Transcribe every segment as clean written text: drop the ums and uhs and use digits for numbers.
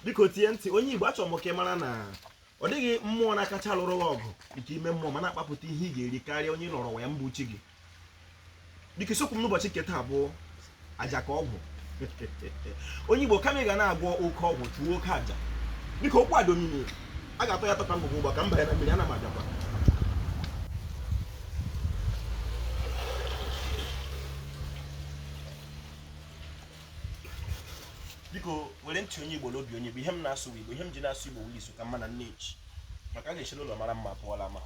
Biko tie ntị, onye Igbo, achọrọ m ka ị mara na ọ dịghị mmụọ na-akacha alụrụ gị ọgụ nke ime mmụọ ma na-akpapụta ihe ị ga-eri karịa onye ị lọrọ ụwa ya mbụ chi gị. Biko, isiokwu m n'ụbọchị nke taa bụ aja ka ọgwụ. Onye Igbo, kama ị ga na-agwọ oke ọgwụ, chụọ oke aja. Biko, okwu a dị omimi, a ga-atọ ya atọ ka ngwugwu ụgbọ ka m banye na mmiri. Ana m abịakwa. Biko were ntị onye Igbo na obi onye Igbo. Ihe m na-asụ bụ Igbo, ihe m ji na-asụ Igbo wụ izu ka mma na nneji, maka a ga-esi n'ụlọ mara mma pụọla ama.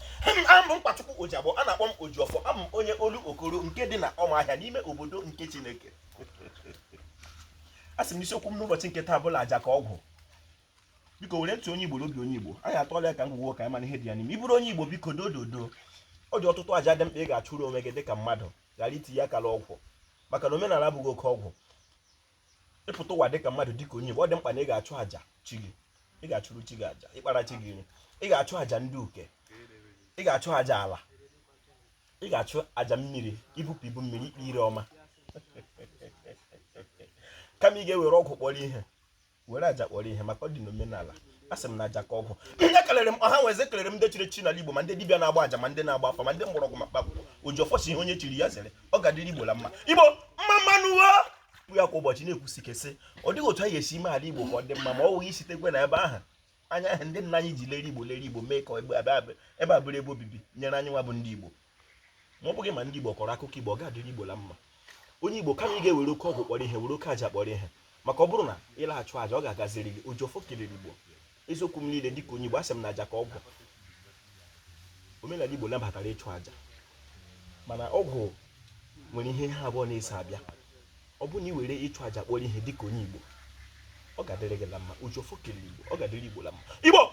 Abụ m Mkpachukwu Ojiabọ, a na-akpọ m Ojiọfọ. Abụ m onye Olokoro nke dị na Ọmahịa n'ime obodo nke Chineke. A sị m isiokwu m n'ụbọchị nke taa bụla aja ka ọgwụ. Biko were ntị onye Igbo na obi onye Igbo. Anyị atọọla ya ka ngwugwu ka anyị mara ihe dị ya n'ime. Ị bụrụ onye Igbo, biko dododo, ọ dị ọtụtụ aja dị mkpa ị ga-achụrụ onwe gị dịka mmadụ, ghara itinye aka n'ọgwụ, maka na omenala abụghị oke ọgwụ. Ịpụta ụwa dịka mmadụ, dịka onye Igbo, ọ dị mkpa na ị ga-achụ àjà chi gị, ị ga-achụrụ chi gị àjà, ịkpara chi gị nri, ị ga-achụ àjà ndị uke, ị ga-achụ àjà ala, ị ga-achụ àjà mmiri, ibupụ ibu mmiri, ikpe ire ọma. Kama ị ga-ewere ọgwụ kpọrọ ihe, were aja kpọrọ ihe, maka ọ dị n'omenala. A sị m na aja ka ọgwụ. Ekelere m ọha nweze, kelere m ndị chiri echichi n'ala Igbo, ma ndị dibịa na-agba aja, ma ndị na-agba afa, ma ndị mgbọrọgwụ, ma mkpa akwụkwọ. Ojiọfọ si ihe onye chiri ya zere. Ọ ga-adịrị Igbo la mma. Igbo mma mma nụ o ya kwa ụbọchị na-ekwusi ike sị ọ dịghị otu anyị ga-esi ime ala Igbo ka ọ dị mma ma ọ wụghị isitekwe na ebe ahụ anya ahụ ndị nna anyị ji lere Igbo, lere Igbo, mee ka ebe a bụrụ ebe obibi nyere anyị nwa bụ ndị Igbo. Ma ọ bụghị ma ndị Igbo kọrọ akụkọ Igbo, ọ ga-adịrị Igbo la mma. Onye Igbo, kama ị ga-ewere oke ọgwụ kpọrọ ihe, were oke aja kpọrọ ihe, maka ọ bụrụ na ị na-achụ aja, ọ ga-agaziri gị. Ojiọfọ kelere Igbo. Eziokwu m niile dịka onye Igbo, asị m na aja ka ọgwụ. Omenala Igbo nabatara ịchụ aja, mana ọgwụ nwere ihe ha abụọ na-eso abịa. Ọ bụrụ na ị were ịchụ aja kpọrọ ihe dịka onye Igbo, ọ ga-adịrị gị la mma. Ojiọfọ kelere Igbo, ọ ga-adịrị Igbo la mma. Igbo